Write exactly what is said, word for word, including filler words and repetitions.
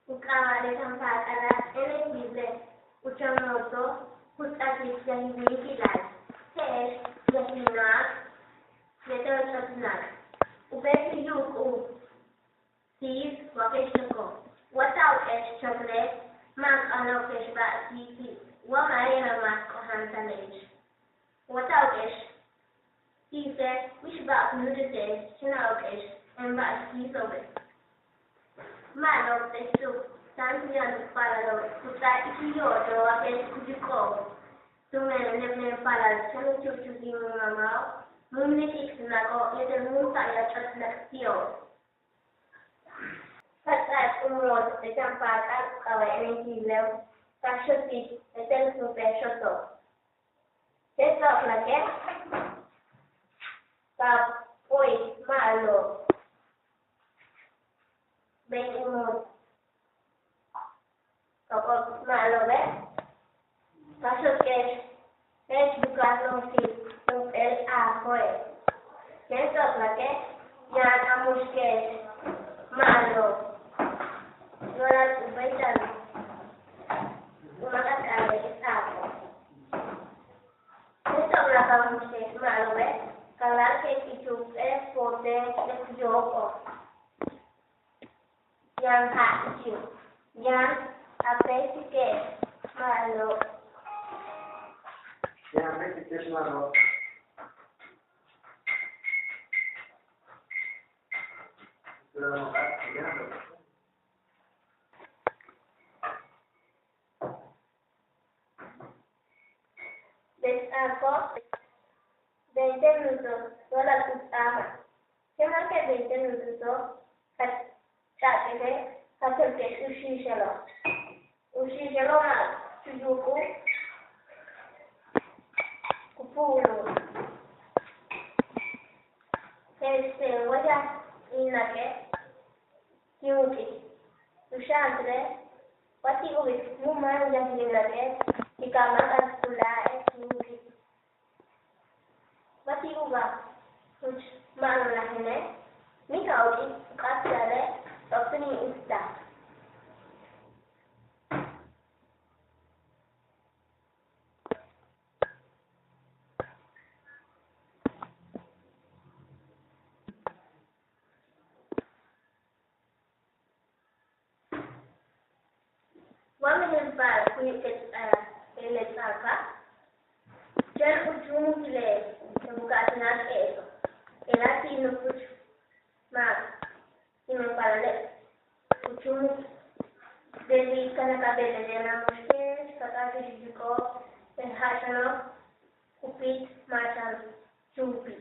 U k'aaba' le chan paak'ala' N X Bible u chan nootso' ku ts'atik yajil wíikilal, je'ex yajil nak yéetel ch'ot nak. U beetik yu'ub u Siis wa kex choko'. Wa tawo'okex chokle', ma' k'ano'okex ba'al siisi'. Wa ma'e' yaan a máas k'oja'an tale'ex. Wa tawo'okex siise', mixba'al ku núuchul te'ex, chéen a wo'okex yaan ba'al siiso'obe'. Ma'alob teech tu'ub táan tu yaan tu paalalo'ob ku ts'áa ichil yo'otoo' wa kex ku yuko'ob. Tumen le paalal chéen u chu'chul in mamao', mun milik ik tu nako' yéetel mun tayal ch'ot nak ti'ob. Ka ts'áa u mool le chan paak'al u k'aaba' N X Bible ka xotik yéetel junp'éel xoto'. Je'ex ts'o'oknake' ka p'o'ik ma'alob. Beey u mool ka p'o'ik ma'alobe'. Ka xoke'ex je'ex buka'aj nojochil junp'éel aajo'e'. Je'ex ts'o'oknake' yaan a muxke'ex ma'alob. Yo'olal u béeytal u máakalta'ale' aajo'. Je'ex ts'o'oknake' a muxke'ex ma'alobe' ka láak'e'ex ich junp'éel pootene' le ku yooko'ob. Yaan jaaj ichil yaan a péeysike'ex ma'alob. Yaan a péeysike'ex ma'alob. Después veinte minutos, yo'olal u ts'aaja'. Je'ex máaske' veinte minutoso', ka ch'a'ake'exe' ka tolke'ex u xi'ixelo'. U xi'ixelo' ma' tu yu'ubul ku pu'unul. Je'ex teen wa yajil nake' kin wuk'ik. U xa'antele' wa ti' ubik mun ma' yajil nake' ti' ka máak'al ku láaj kin wuk'ik. Wa ti' ubaj juch ma'anolajene' míin ka wuk'ik u k'áatale' ts'o'ok túun in uts'aj. Wa mejen ba'al ku yu'ubik le ts'aaka', chéen u chúumukil le buka'aj ti'al e'eso', je'ela' ti' nukuch máak ti' mempaalale' u chúumuk beel u kanakal beele'e' yaan a muxke'ex ka k'áatke'ex u yuko'ob, le ja'axano'ob ku p'íit ma' chan chúupil.